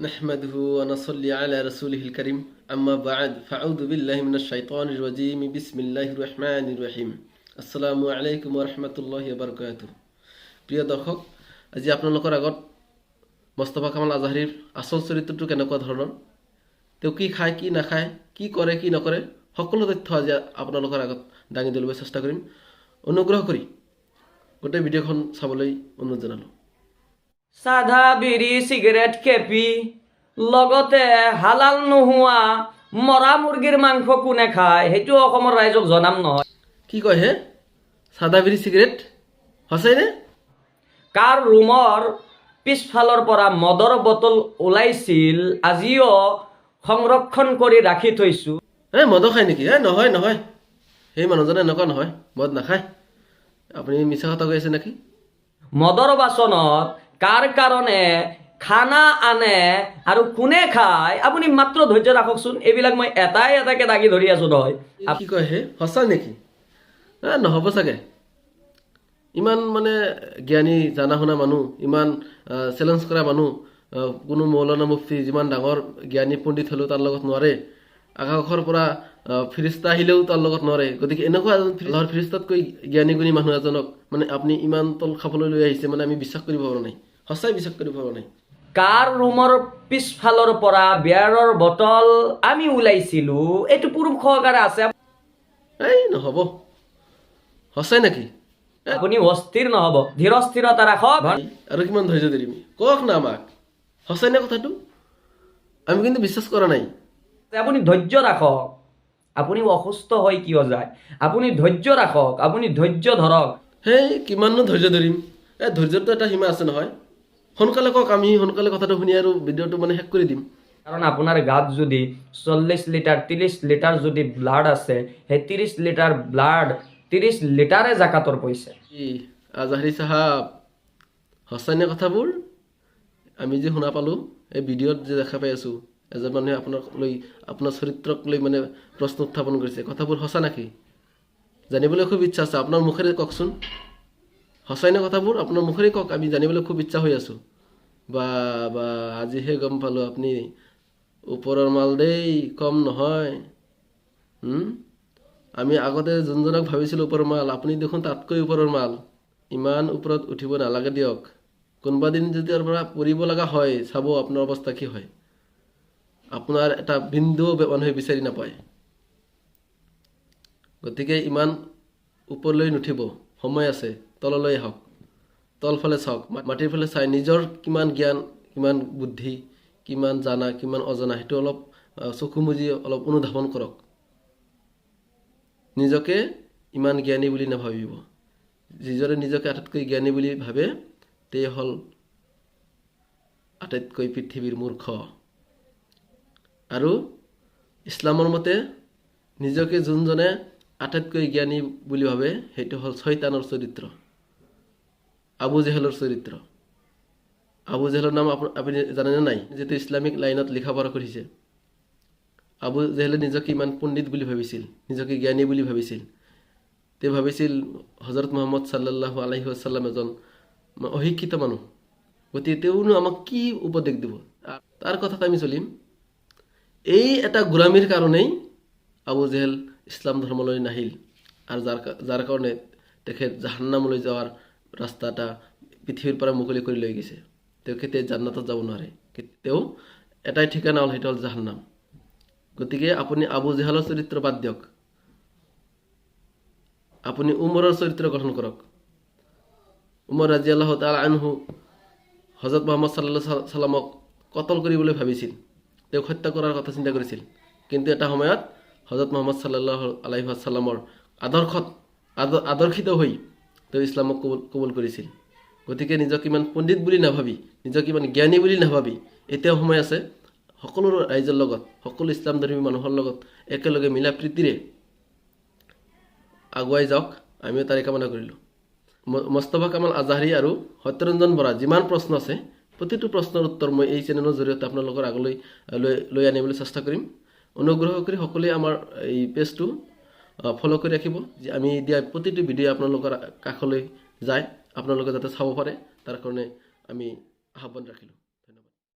نحمده ونصلي على رسوله الكريم. أما بعد، فأعوذ بالله من الشيطان الرجيم. بسم الله الرحمن الرحيم. السلام عليكم ورحمة الله وبركاته. প্ৰিয় দৰ্শক, আজি আপোনালোকৰ আগত মোস্তফা কামাল আজহাৰীৰ আচল চৰিত্ৰটো কেনেকুৱা ধৰণৰ, তেওঁ কি খায়, কি নাখায়, কি কৰে, কি নকৰে, সকলো তথ্য আজি আপোনালোকৰ আগত দাঙি ধৰিব চেষ্টা কৰিম। অনুগ্ৰহ কৰি গোটেই ভিডিঅ'খন চাবলৈ অনুৰোধ জনালোঁ। চাধা, বিড়ি, চিগাৰেট, কেপি, লগতে হালাল নোহোৱা মৰা মুৰ্গীৰ মাংস কোনে খায়, সেইটো অসমৰ ৰাইজক জনাম নহয়। কি কয় হে? চাদা, বিড়ি, চিগাৰেট, সঁচাই নে? কাৰ ৰুমৰ পিছফালৰ পৰা মদৰ বটল ওলাইছিল, আজিও সংৰক্ষণ কৰি ৰাখি থৈছো। এই মদো খায় নেকি? এই নহয় নহয়, সেই মানুহজনে এনেকুৱা নহয়, মদ নাখায়। আপুনি মিছা কথা কৈ আছে নেকি? মদৰ বাচনত কাৰ কাৰণে খানা আনে আৰু কোনে খায়, আপুনি মাত্ৰ ধৈৰ্য ৰাখকচোন। এইবিলাক মই এটাই এটাকে দাঙি ধৰি আছো নহয়। এই কি কয় হে? সঁচা নেকি? এ নহ'ব চাগে। ইমান মানে জ্ঞানী, জানা শুনা মানুহ, ইমান চেলেঞ্জ কৰা মানুহ, কোনো মৌলানা মুফতি যিমান ডাঙৰ জ্ঞানী পণ্ডিত হ'লেও তাৰ লগত নোৱাৰে। আকাশৰ পৰা ফিৰিস্তা আহিলেও তাৰ লগত নোৱাৰে। গতিকে এনেকুৱা এজন আল্লাহৰ ফিৰিস্তাতকৈ জ্ঞানী গুণী মানুহ এজনক মানে আপুনি ইমান তল খাবলৈ লৈ আহিছে, মানে আমি বিশ্বাস কৰিব পৰা নাই, সঁচাই বিশ্বাস কৰিব পৰা নাই। কাৰ ৰুমৰ পিছফালৰ পৰা বিয়াৰৰ বটল আমি ওলাইছিলো, এইটো প্ৰুফ সহকাৰে আছে। এই নহ'ব, সঁচাই নেকি? আপুনি অস্থিৰ নহ'ব, ধীৰ স্থিৰতা ৰাখক। আৰু কিমান ধৈৰ্য ধৰিম? কওক না আমাক, সঁচাই নে কথাটো? আমি কিন্তু বিশ্বাস কৰা নাই। আপুনি ধৈৰ্য ৰাখক। আপুনি অসুস্থ হৈ কিয় যায়? আপুনি ধৈৰ্য ৰাখক, আপুনি ধৈৰ্য ধৰক। সেই কিমাননো ধৈৰ্য ধৰিম? এই ধৈৰ্যটো এটা সীমা আছে নহয়। সোনকালে কওক, আমি সোনকালে কথাটো শুনি আৰু ভিডিঅ'টো মানে শেষ কৰি দিম। কাৰণ আপোনাৰ গাত যদি 40 লিটাৰ, 30 লিটাৰ যদি ব্লাড আছে, সেই 30 লিটাৰ ব্লাড, 30 লিটাৰে জাকাতৰ পইচা। কি আজহাৰী চাহাব, সঁচাই নে কথাবোৰ? আমি যে শুনা পালোঁ, এই ভিডিঅ'ত যে দেখা পাই আছোঁ, এজন মানুহে আপোনাক লৈ, আপোনাৰ চৰিত্ৰক লৈ মানে প্ৰশ্ন উত্থাপন কৰিছে, কথাবোৰ সঁচা নেকি? জানিবলৈ খুব ইচ্ছা আছে, আপোনাৰ মুখেৰে কওকচোন। সঁচাই নে কথাবোৰ? আপোনাৰ মুখেৰে কওক, আমি জানিবলৈ খুব ইচ্ছা হৈ আছোঁ। বা বা, আজিহে গম পালোঁ, আপুনি ওপৰৰ মাল দেই, কম নহয়। আমি আগতে যোনজনক ভাবিছিলোঁ ওপৰৰ মাল, আপুনি দেখোন তাতকৈ ওপৰৰ মাল। ইমান ওপৰত উঠিব নালাগে দিয়ক। কোনোবা দিন যদি ইয়াৰ পৰা পৰিব লগা হয়, চাব আপোনাৰ অৱস্থা কি হয়। আপোনাৰ এটা বিন্দুও মানুহে বিচাৰি নাপায়। গতিকে ইমান ওপৰলৈ নুঠিব, সময় আছে, তললৈ আহক। তলফালে চাওক, মাটিৰ ফালে চাই নিজৰ কিমান জ্ঞান, কিমান বুদ্ধি, কিমান জানা, কিমান অজনা, সেইটো অলপ চকু মুজি অলপ অনুধাৱন কৰক। নিজকে ইমান জ্ঞানী বুলি নাভাবিব। যিজনে নিজকে আটাইতকৈ জ্ঞানী বুলি ভাবে, তেওঁ হ'ল আটাইতকৈ পৃথিৱীৰ মূৰ্খ। আৰু ইছলামৰ মতে নিজকে যোনজনে আটাইতকৈ জ্ঞানী বুলি ভাবে, সেইটো হ'ল ছয়তানৰ চৰিত্ৰ, আবু জেহেলৰ চৰিত্ৰ। আবু জেহেলৰ নাম আপুনি জানেনে নাই? যিটো ইছলামিক লাইনত লিখা পঢ়া কৰিছে। আবু জেহেলে নিজকে ইমান পণ্ডিত বুলি ভাবিছিল, নিজকে জ্ঞানী বুলি ভাবিছিল। তেওঁ ভাবিছিল হজৰত মহম্মদ চাল্লাল্লাহু আলাইহি ৱাছাল্লাম এজন অশিক্ষিত মানুহ, গতিকে তেওঁনো আমাক কি উপদেশ দিব, তাৰ কথাত আমি চলিম। এই এটা গোলামীৰ কাৰণেই আবু জেহেল ইছলাম ধৰ্মলৈ নাহিল আৰু যাৰ কাৰণে তেখেত জাহান্নামলৈ যোৱাৰ ৰাস্তা এটা পৃথিৱীৰ পৰা মুকলি কৰি লৈ গৈছে। তেওঁ কেতিয়া জান্নাতত যাব নোৱাৰে। তেওঁ এটাই ঠিকনা হ'ল, সেইটো হ'ল জাহান্নাম। গতিকে আপুনি আবু জেহালৰ চৰিত্ৰ বাদ দিয়ক, আপুনি উমৰৰ চৰিত্ৰ গঠন কৰক। উমৰ ৰাজি আল্লাহ তাল আনহু হজৰত মহম্মদ চাল্লাহ সাল্লামক কতল কৰিবলৈ ভাবিছিল, তেওঁক হত্যা কৰাৰ কথা চিন্তা কৰিছিল। কিন্তু এটা সময়ত হজৰত মহম্মদ চাল্লাহ আলাইহি সাল্লামৰ আদৰ্শত আদৰ্শিত হৈ তেওঁ ইছলামক কবুল কবুল কৰিছিল। গতিকে নিজক ইমান পণ্ডিত বুলি নাভাবি, নিজক ইমান জ্ঞানী বুলি নাভাবি, এতিয়াও সময় আছে, সকলো ৰাইজৰ লগত, সকলো ইছলাম ধৰ্মী মানুহৰ লগত একেলগে মিলা প্ৰীতিৰে আগুৱাই যাওক, আমিও তাৰে কামনা কৰিলোঁ। মোস্তফা কামাল আজহাৰী আৰু সত্যৰঞ্জন বৰা যিমান প্ৰশ্ন আছে, প্ৰতিটো প্ৰশ্নৰ উত্তৰ মই এই চেনেলৰ জৰিয়তে আপোনালোকৰ আগলৈ লৈ লৈ আনিবলৈ চেষ্টা কৰিম। অনুগ্ৰহ কৰি সকলোৱে আমাৰ এই পেজটো ফ'ল' কৰি ৰাখিব, যে আমি দিয়া প্ৰতিটো ভিডিঅ' আপোনালোকৰ কাষলৈ যায়, আপোনালোকে যাতে চাব পাৰে, তাৰ কাৰণে আমি আহ্বান ৰাখিলোঁ।